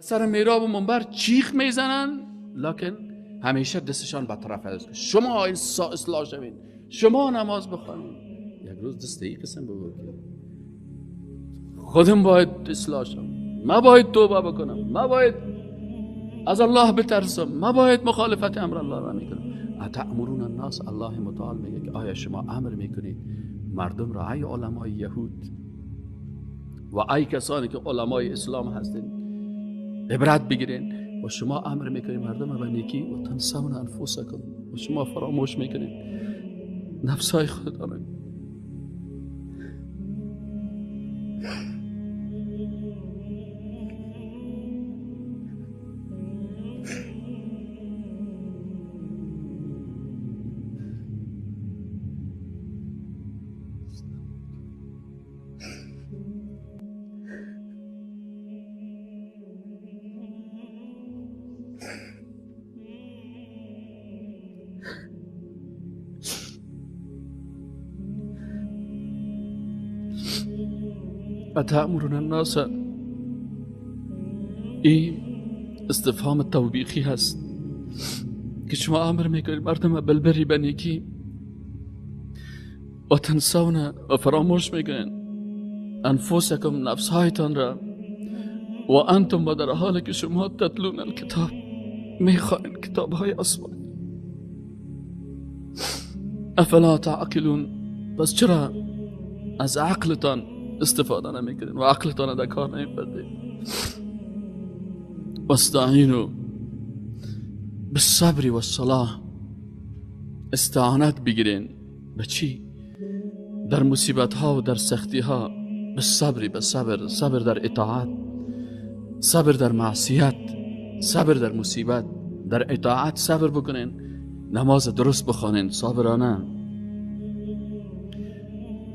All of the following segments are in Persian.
سر میراب و منبر چیخ میزنن، لکن همیشه دستشان به طرف است. شما این اصلاح شوین، شما نماز بخوانید. یک روز دست ای قسم بگو که خودم باید اصلاح شم، ما باید توبه بکنم، ما باید از الله بترسم، ما باید مخالفت امر الله را میکنم. اتأمرون الناس، الله متعال میگه که آیا شما امر میکنید مردم را، ای علمای یهود و ای کسانی که علمای اسلام هستین، عبرت بگیرین، و شما امر میکنید مردم به نیکی، و تنسون انفسکم، و شما فراموش میکنید نفسای خودتان. اتأمرون الناس، این استفهام توبیخی هست که شما امر میکنید مردم بالبری به نیکی، و تنسون، و فراموش میکنید انفسکم، نفسهایتان را، و انتم، و در حالی که شما تتلون الکتاب، میخوانید کتاب های آسمانی. افلا تعقلون، پس چرا از عقلتان استفاده نمیکنین و عقلتان در کار نمیبردین؟ واستعینوا بالصبر والصلاة، استعانت بگیرین به چی؟ در مصیبت ها و در سختی ها، بالصبر، به صبر، صبر در اطاعت، صبر در معصیت، صبر در مصیبت، در اطاعت صبر بکنین، نماز درست بخوانین صابرانه،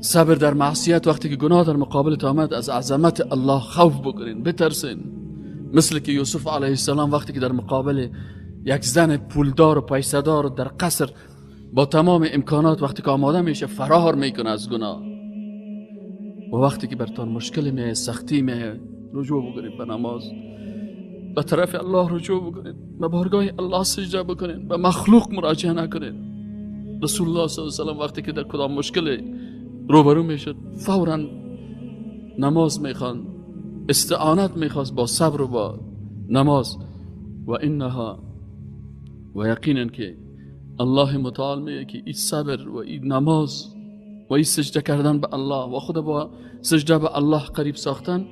صبر در معصیت، وقتی که گناه در مقابل آمد از عظمت الله خوف بکنین، بترسین، مثل که یوسف علیه السلام وقتی که در مقابل یک زن پولدار و پیسه‌دار و در قصر با تمام امکانات وقتی که آماده میشه فرار میکنه از گناه. و وقتی که برتان مشکل میه، سختی میه، رجوع بکنید به نماز، به طرف الله رجوع بکنید، به بارگاه الله سجده بکنید، به مخلوق مراجعه نکنید. رسول الله صلی الله علیه و سلم وقتی که در کدام مشکل روبرو میشد فورا نماز میخوان، استعانت میخواست با صبر و با نماز. و انها، و یقینا که الله متعال میگه که این صبر و این نماز و این سجده کردن به الله و خود با سجده به الله قریب ساختن،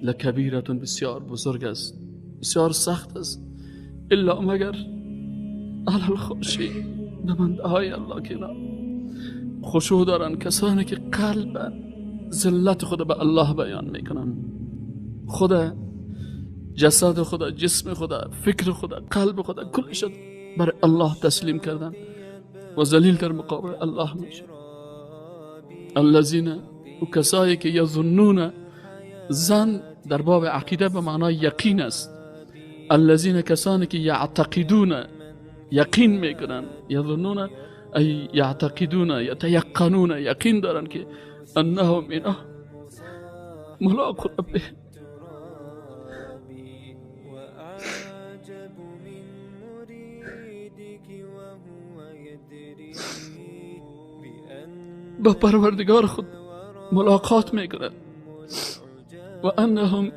لکبیرتون، بسیار بزرگ است، بسیار سخت است، الا مگر علی الخاشعین، به بنده های الله که خشوع دارن، کسانی که قلب ذلت خود به الله بیان میکنن، خود جسد خود، جسم خود، فکر خود، قلب خود، کلش بر الله تسلیم کردن و ذلیل در مقابل الله میشه. الذین، و کسایی که یظنون، زن در باب عقیده به معنای یقین است. الذین، کسانی که یعتقدون، یقین میکنن، یظنون ای یعتقدون، یتیقنون، یقین دارن که انهم اینا ملاق ربهم، با پروردگار خود ملاقات میکنن، و انهم،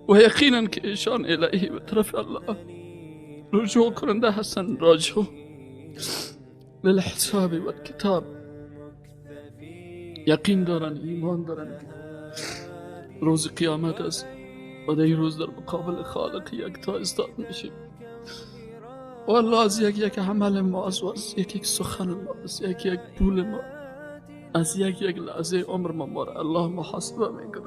و یقینا که ایشان الیه، به طرف الله رجوع کننده هستن، راجعون للحساب والکتاب، یقین دارن، ایمان دارن که روز قیامت است و در این روز در مقابل خالق یکتا استاد میشیم. و الله از یک یک عمل ما، از یک یک سخن ما، از یک یک پول ما، از یک یک لحظه عمر ما، ما را الله محاسبه میکنه.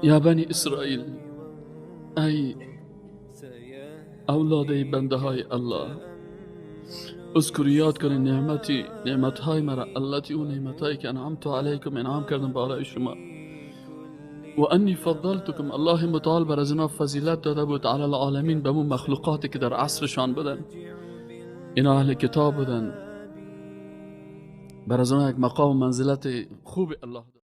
یا بنی اسرائیل، ای اولاد بنده های الله، اذکروا، یاد کنید نعمتی، نعمت های مرا، التي، اون نعمت هایی که انعمت علیکم، انعام کردم بالای شما، و انی فضلتکم، الله متعال بر از اینا فضیلت داده بود علی العالمین، به اون مخلوقاتی که در عصرشان بودن. اینا اهل کتاب بودن، بر از اینا یک مقام و منزلت خوب الله داد.